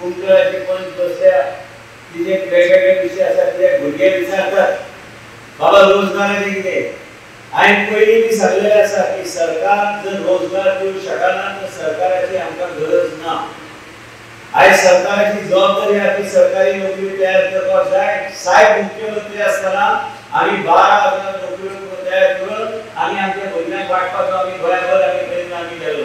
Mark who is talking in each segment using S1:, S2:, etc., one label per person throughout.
S1: कुमटराची पंच बसल्या, तिचे वेगवेगळे विशय आसा, कित्याक भुरगे विचारतात बाबा रोजगाराचें कितें. हांवें पयलीं बी सांगलेलें आसा की सरकार जर रोजगार दिवंक शकना तर सरकाराची आमकां गरज ना. आयज सरकाराची जबाबदारी आसा की सरकारी नोकरी तयार करपाक जाय. सायब मुख्यमंत्री आसतना आमी 12,000 नोकऱ्यो तयार करून आमी आमच्या भुरग्यांक वांटपाचो आमी गोंयभर आमी प्रयत्न आमी केलो.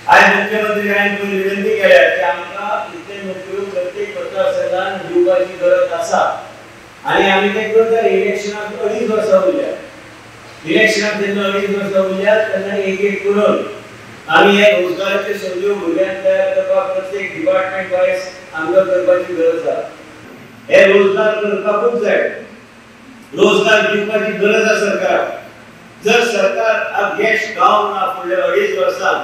S1: आयज मुख्यमंत्री हांवें विनंती केल्या की आमकां इतले नोकऱ्यो प्रत्येक मतदारसंघान दिवपाची गरज आसा आनी आमी तें करतले. इलेक्शनाक 2.5 वर्सां उरल्या, इलेक्शनाक जेन्ना 2.5 वर्सां उरल्या तेन्ना एक एक करून आमी हे रोजगाराचे संद्यो भुरग्यांक तयार करपाक प्रत्येक डिपार्टमेंट वायज आमकां करपाची गरज आसा. हे रोजगार करपाकूच जाय, रोजगार दिवपाची गरज आसा सरकाराक. जर सरकार यश गावंक ना फुडल्या 2.5 वर्सांत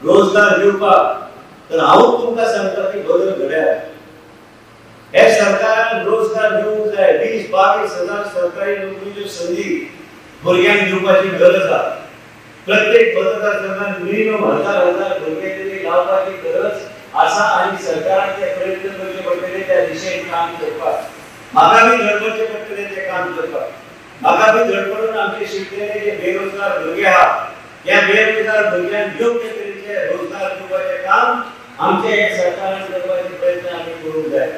S1: रोजगार दिवपाक, तर हांव तुमकां सांगता की बदल घड्या. हे सरकारान रोजगार दिवंक जाय. 20-22 हजार सरकारी नोकरीच्यो संदी भुरग्यांक दिवपाची गरज आसा. प्रत्येक मतदारसंघात मिनिमम 1000 भुरगे तरी लावपाची गरज आसा आनी सरकारान ते प्रयत्न करचे पडटले त्या दिशेन काम करपाक. म्हाका बी धडपडचें पडटलें तें काम करपाक. म्हाका बी धडपडून आमचे शिकलेले जे बेरोजगार भुरगे आहा ह्या बेरोजगार भुरग्यांक योग्य तरेचे रोजगार दिवपाचें काम आमचे हे सरकारान करपाचे प्रयत्न आमी करूंक जाय.